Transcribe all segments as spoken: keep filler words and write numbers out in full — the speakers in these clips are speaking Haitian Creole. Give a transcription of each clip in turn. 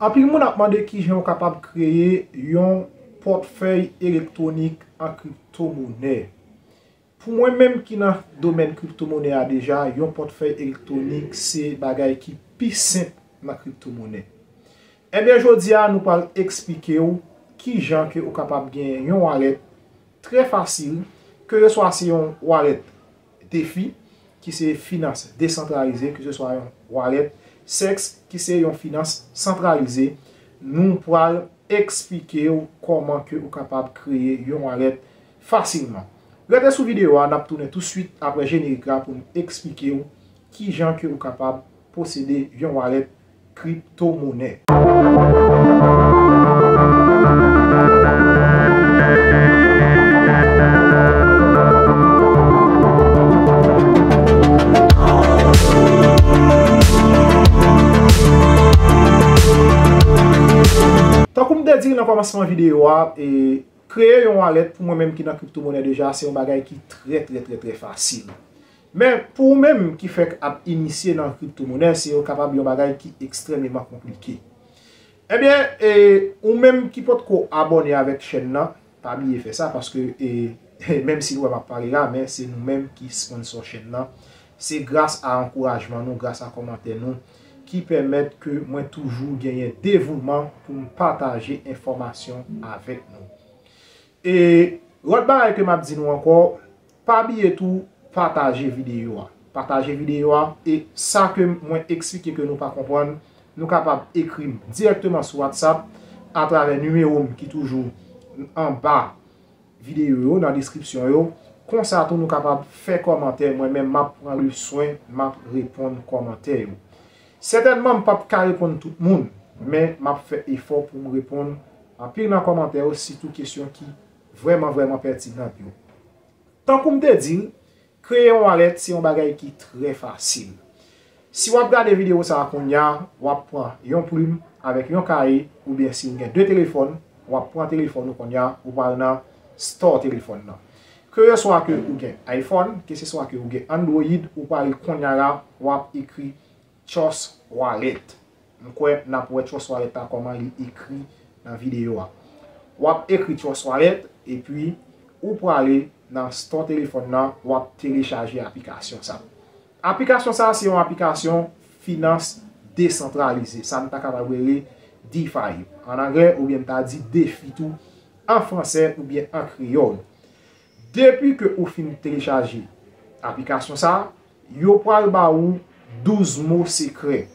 Anpil moun ap mande kijan yo kapab kreye yon pòtfèy elektwonik an kriptomonè. Pou mwen menm ki nan domèn kriptomonè a deja, yon pòtfèy elektwonik se bagay ki pi senp nan kriptomonè. Ebyen, jodi a, nou pral eksplike w kijan ke ou kapab gen yon wallet trè fasil, ke se swa se yon wallet DeFi, ki se finans desantralize, ke se swa yon wallet CEX, ki se yon finans santralize. Nou pral eksplike w kòman ke ou kapab kreye yon wallet fasilman. Rete sou videyo a, n ap tounen tou swit apre jenerik la pou n eksplike w kijan ke ou kapab posede yon wallet kriptomonè. Tankou m te di l nan kòmansman videyo a, e, kreye yon wallet pou mwen menm ki nan kriptomonè deja, se yon bagay ki trè, trè, trè, trè fasil. Men pou ou menm ki fèk ap inisye nan kriptomonè, se yo kapab yon bagay ki ekstrèmeman konplike. Ebyen, e, ou menm ki potko abòne avèk chèn nan, pa bliye fè sa, paske, e, menm si nou wè m ap pale la, men se nou menm ki sponsò chèn nan. Se gras a ankourajman nou, gras a kòmantè nou, ki pèmèt ke mwen toujou genyen devouman pou m pataje enfòmasyon avèk nou. E lòt bagay ke m ap di nou ankò, pa bliye tou pataje videyo a. Pataje videyo a, e sa ke mwen eksplike ke nou pa konprann, nou kapab ekri m dirèkteman sou WhatsApp atravè nimewo m ki toujou anba videyo yo, nan deskripsyon yo. Konsa tou nou kapab fè kòmantè, mwen menm m ap pran le swen, m ap reponn kòmantè yo. Sètènman, m p ap ka reponn tout moun, men m ap fè efò pou m reponn anpil nan kòmantè yo, sitou kesyon ki vrèman, vrèman pètinan yo. Tankou m te di l, kreye yon wallet se yon bagay ki trè fasil. Si w ap gade videyo sa a kounye a, w ap pran yon plim avèk yon kaye, oubyen si w gen de telefòn, w ap pran telefòn ou kounye a, ou pral nan store telefòn nan. Ke se swa ke ou gen iPhone, ke se swa ke ou gen Android, ou pral kounye a la, w ap ekri Trust Wallet. M kwè n ap wè Trust Wallet la kòman li ekri nan videyo a. W ap ekri Trust Wallet, epi ou prale nan store telefòn nan, w ap telechaje aplikasyon sa. Aplikasyon sa se yon aplikasyon finans desantralize. Sa n ta kapab rele DeFi an anglè, oubyen n ta di DeFi tou an fransè oubyen an kreyòl. Depi ke ou fin telechaje aplikasyon sa, yo pral ba ou douz mo sekrè.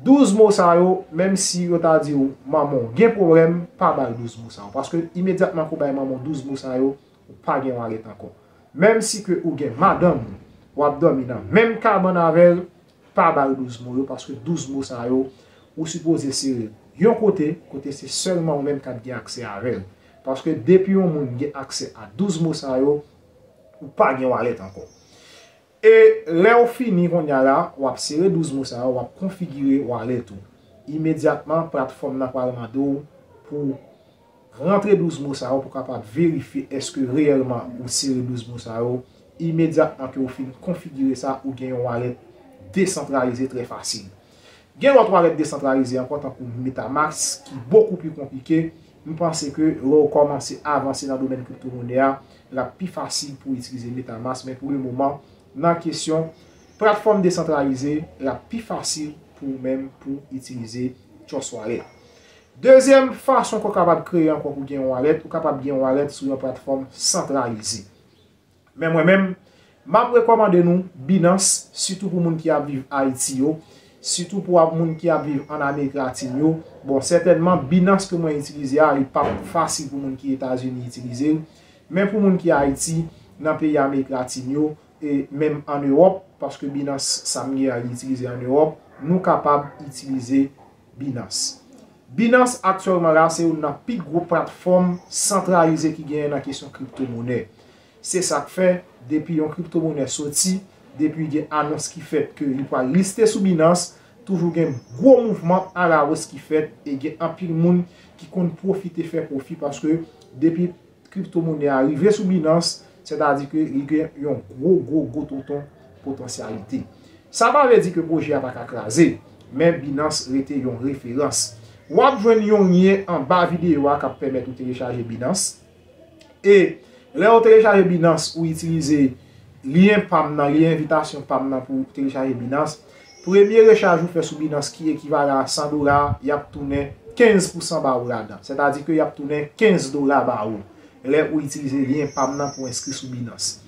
Douz mo sa yo, menm si yo ta di w manman w gen pwoblèm, pa ba l douz mo sa yo. Paske imedyatman ke w bay manman w douz mo sa yo, ou pa gen wallet ankò. Menm si ke ou gen madanm ou, w ap dòmi nan menm kabann avè l, pa ba l douz mo yo, paske douz mo sa yo, ou sipoze sere l yon kote, kote se sèlman ou menm k ap gen aksè avè l. Paske depi yon moun gen aksè a douz mo sa yo, ou pa gen wallet ankò. E lè w fini kounye a la, w ap sere douz mo sa yo, w ap konfigire wallet ou. Imedyatman, platfòm nan pral mande w pou rantre douz mo sa yo pou kapab verifye èske reyèlman ou sere douz mo sa yo. Imedyatman ke ou fin konfigire sa, ou gen yon wallet desantralize trè fasil. Gen lòt wallet desantralize ankò, tankou MetaMask, ki bokou pli konplike. M panse ke lè w kòmanse avanse nan domèn kriptomonè a, l ap pi fasil pou w itilize MetaMask, men pou le moman, nan kesyon platfòm desantralize, l ap pi fasil pou ou menm pou itilize Trust Wallet. Dezyèm fason ke w kapab kreye ankò pou gen yon wallet, ou kapab gen yon wallet sou yon platfòm santralize. Men mwen menm, m ap rekòmande nou Binance, sitou pou moun ki ap viv Ayiti yo, sitou pou ap, moun ki ap viv ann Amerik Latin yo. Bon, sètènman, Binance ke mwen itilize a, li p ap fasil pou moun ki Etazini itilize l, men pou moun ki Ayiti, nan peyi Amerik Latin yo, e menm ann Ewòp, paske Binance sa m gen an li itilize ann Ewòp, nou kapab itilize Binance. Binance aktyèlman la se youn nan pi gwo platfòm santralize ki genyen nan kesyon kriptomonè. Se sa k fè, depi yon kriptomonè soti, depi gen anons ki fèt ke li pral liste sou Binance, toujou gen gwo mouvman alawos ki fèt e gen anpil moun ki konn pwofite fè pwofi paske depi kriptomonè a rive sou Binance, sètadi ke li gen yon gwo, gwo, gwo tonton potansyalite. Sa pa vle di ke pwojè a pa ka kraze, men Binance rete yon referans. W ap jwenn yon lyen anba videyo a k ap pèmèt ou telechaje Binance. E lè w telechaje Binance, ou itilize lyen pa m nan, lyen envitasyon pa m nan pou telechaje Binance. Premye rechaj ou fè sou Binance ki ekivalan a san dola, y ap tounen kenz pousan ba ou ladan. Sètadi ke y ap tounen kenz dola ba ou lè ou itilize lyen pa m nan pou enskri sou Binance.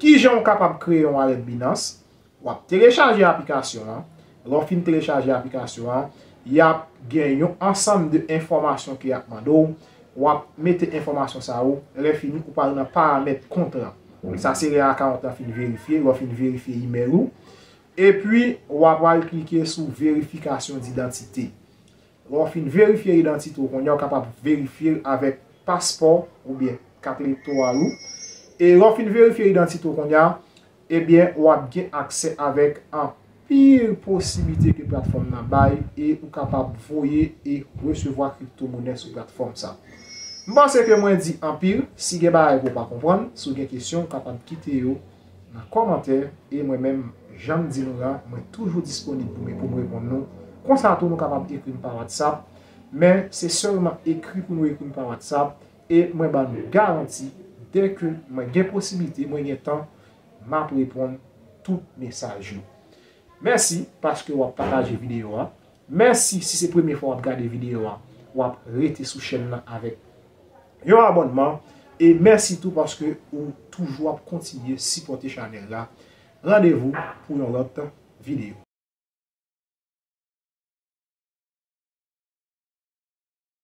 Kijan w kapab kreye yon wallet Binance? W ap telechaje aplikasyon an. Lè w fin telechaje aplikasyon an, y ap gen yon ansanm de enfòmasyon ke y ap mande w. W ap mete enfòmasyon sa yo. Lè fini, ou pral nan paramèt kont lan. Sa se lè akawont lan fin verifye. Lè w fin verifye imèl ou. Epi, w ap al klike sou verifikasyon didantite. Lè w fin verifye idantite w kounye a, w kapab verifye l avèk paspò oubyen kat elektoral ou. E lè w fin verifye idantite w kounye a, ebyen, w ap gen aksè avèk anpil posiblite ke platfòm nan bay e ou kapab voye e resevwa kriptomonè sou platfòm sa. M panse ke mwen di anpil. Si gen bagay ke w pa konprann, si w gen kesyon, w kapab kite yo nan kòmantè. E mwen menm, jan m di nou la, mwen toujou disponib pou mwen, pou m reponn nou. Konsa tou, nou kapab ekri m pa WhatsApp, men se sèlman ekri pou nou ekri m pa WhatsApp. E mwen ban nou garanti, dè ke mwen gen posiblite, mwen gen tan, m ap reponn tout mesaj yo. Mèsi paske w ap pataje videyo a. Mèsi si se premye fwa w ap gade videyo a, w ap rete sou chèn nan avèk yon abònman. E mèsi tou paske ou toujou ap kontinye sipòte chanèl la. Randevou pou yon lòt videyo.